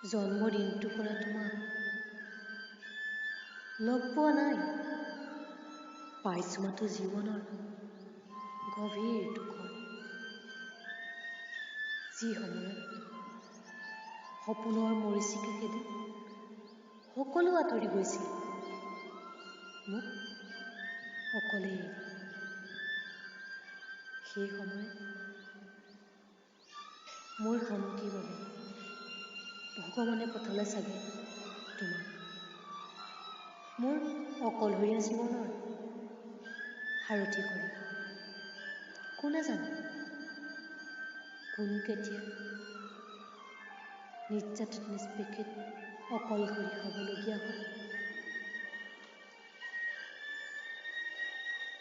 জন্মদিনটোৰ পৰা তোমাক লগ পোৱা নাই, পাইছোঁ মাথো জীৱনৰ গভীৰ দুখত। যি সময়ত সপোনৰ মৰীচিকা খেদি সকলো আঁতৰি গৈছিল, মোক অকলেই এৰি, সেই সময়ত মোৰ শান্তিৰ বাবে ভগৱানে পঠালে চাগে তোমাক মোৰ অকলশৰীয়া জীৱনৰ সাৰথি কৰি। কোনে জানে কোন কেতিয়া নিৰ্যাতিত নিষ্পেষিত অকলশৰীয়া হ'বলগীয়া হয়।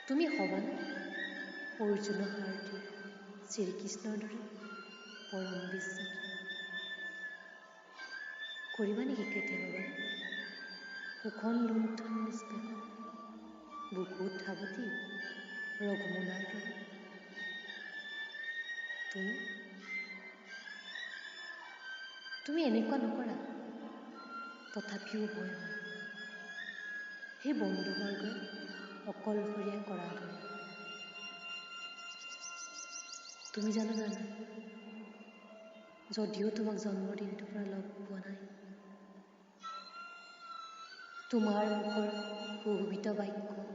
তুমি হ'বানে অৰ্জুনৰ সাৰথি শ্ৰীকৃষ্ণৰ দৰে পৰম বিশ্বাসী? কৰিবা নেকি কেতিয়াবা বাৰু শোষণ লুণ্ঠন নিষ্পেষণ বুকুত সাৱটি ৰঘুমলাৰ দৰে? তুমি তুমি এনেকুৱা নকৰা, তথাপিও ভয় হয় সেই বন্ধুবৰ্গই অকলশৰীয়া কৰাৰ দৰে। তুমি জানো জানা, যদিও তোমাক জন্মদিনটোৰ পৰা লগ পোৱা নাই, তোমাৰ মুখৰ সুশোভিত বাক্য,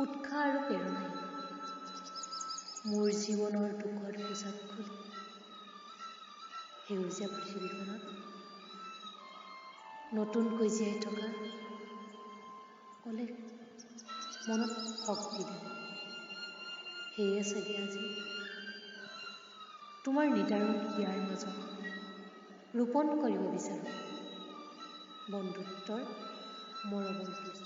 উৎসাহ আৰু প্ৰেৰণাই মোৰ জীৱনৰ দুখৰ পোছাক খুলি সেউজীয়া পৃথিৱীখনত নতুনকৈ জীয়াই থকা অলেখ মনত শক্তি দিলে। সেয়ে চাগে আজি তোমাৰ নিদাৰুণ হিয়াৰ মাজত ৰোপণ কৰিব বিচাৰোঁ বন্ধুত্বৰ মৰমৰ বীজ।